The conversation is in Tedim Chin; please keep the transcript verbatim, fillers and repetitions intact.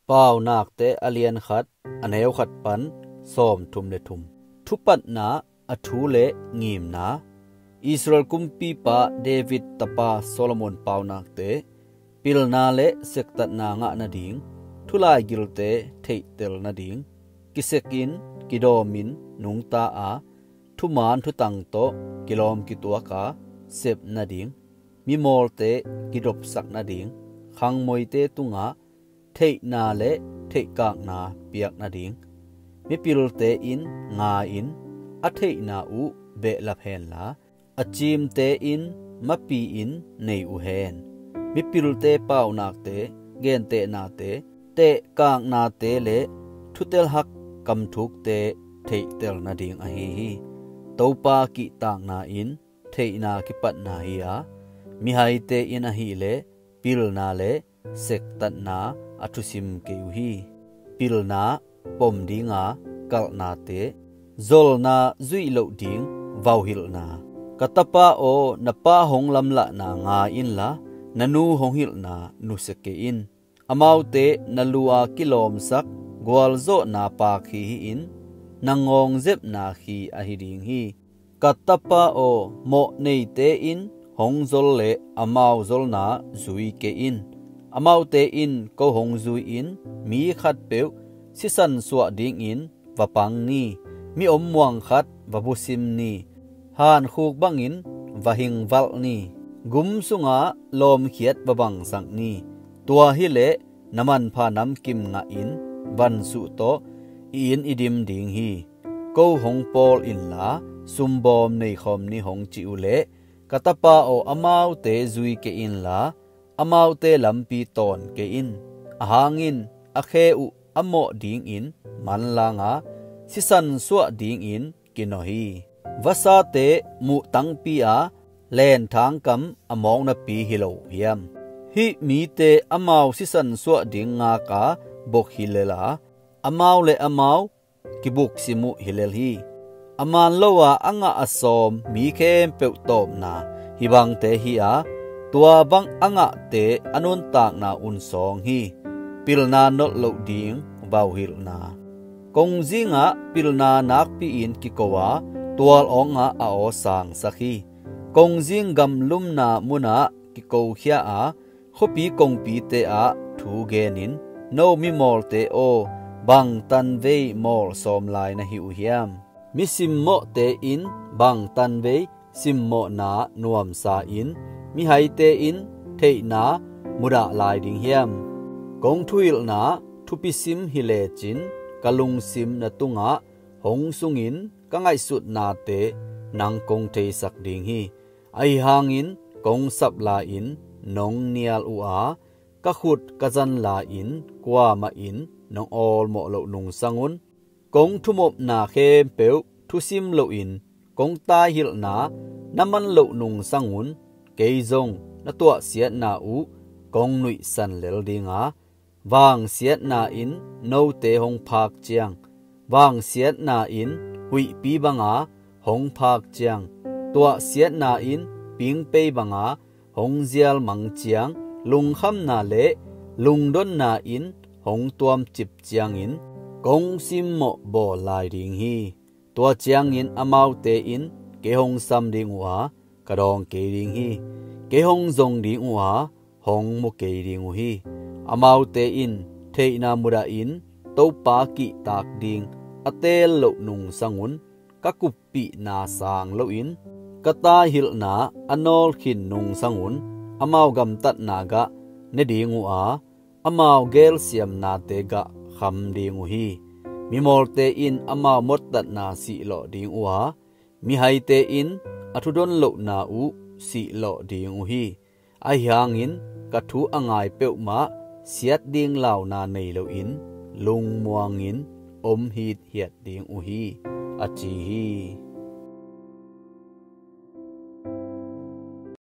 Paunakte a lian khat, a neu khat pan sawmthum le thum. Thupatna, a thu le ngimna. Israel kumpipa David tapa Solomon paunakte. Pilna le sektatna ngah nading, thulaigilte theihtel nading, kisekin, kidawmin, nungta a, thuman thutang tawh kilawm kituak a, sep nading, mimawlte kidopsak nading, khangmoite tungah theihna le theihkakna piak nading. Mipilte in ngai-in, a theihna uh behlap henla, a cimte in mapi-in nei uh hen. Mipilte paunakte, gentehnate, tehkaknate le thutelhak kamthukte theihtel nading ahi hi. Topa kihtakna in theihna kipatna hi a, mihaite in ahileh pilna le sektatna a thusim kei uh hi. Pilna, pom dinga kalhnate, zolna zuih loh ding vauhilhna. Ka tapa aw, na pa hong lamlahna ngai inla, na nu hong hilhna nusia kei in. Amaute na lu-a kilawmsak gualzawhna paak hi hi-in, na ngawng zepna khi ahi ding hi. Ka tapa aw, mawh neite in hong zol le amau zolna zui kei in. Amaute in ko hong zui-in, mi khatpeuh sisan suah dingin va pang ni. Mi om muang khat va busim ni. Hankhuk bangin va hingvalh ni. Gum sungah lawmkhiat va bangsak ni. Tua hileh na manpha namkim ngahin vansuh tawh i inn i dim ding hi. Ko hong pawl inla, sumbawm neikhawm ni hong ci uhleh, ka tapa aw, amaute zui kei inla, amaute lampi tawn kei in. Ahangin a khe uh a mawh dingin manlanga, sisan suah dingin kinawh hi. Vasate muhtangpi-a lenthang kam a mawknapi hi lo hiam? Hih mite amau sisan suah ding ngaka bok hi lela, amau le amau kibuksim uh hi lel hi. A man lo-a a ngah a sawm mi khempeuh tawpna hih bangte hi-a, tua bang a ngahte a nuntakna un sawng hi. Pilna nolh loh ding vauhilhna. Kongzingah pilna nakpi-in kiko a, tual awngah a aw sangsak hi. Kongzing gamlumna munah kikokhia a, khuapi kongpite ah thu genin, no mimawlte aw, bang tanvei mawl sawm lai na hi uh hiam? Mi simmawhte in bang tanvei simmawhna nuamsa in, mihaite in theihna mudah lai ding hiam? Kong thuhilhna thupi sim hi lecin, ka lungsim na tungah hong sungin, ka ngaihsutnate nang kong theisak ding hi. Ahi hangin kong sap lai-in nong nial uh a, ka khut ka zan lai-in kuamah in nong awlmawh loh nungsang un. Kong thumopna khempeuh thusim loin kong taihilhna na man loh nungsang un, kei zong na tuahsiatna uh kong nuihsan lel dinga, vangsiatna in note hong phak ciang, vangsiatna in huihpi banga hong phak ciang, tuahsiatna in pingpei banga hong zialmang ciang, lungkhamna le lungdonna in hong tuamcip ciangin kong simmawh bawl lai ding hi. Tua ciangin amaute in kei hong sam ding uh a, ka dawng kei ding hi. Kei hong zong ding uh a, hong mu kei ding uh hi. Amaute in theihna mudahin Topa kihtak ding a teel loh nungsang un, ka kuppihna sang loin, ka taihilhna a nawlkhin nungsang un, amau gamtatna gah ne ding uh a, amau gelsiamnate gah kham ding uh hi. Mimawlte in amau mottatna sihlawh ding uh a, mihaite in a thudon lohna uh sihlawh ding uh hi. Ahi hangin ka thu a ngai peuhmah siat ding launa nei loin, lungmuangin om hithiat ding uh hi, a ci hi.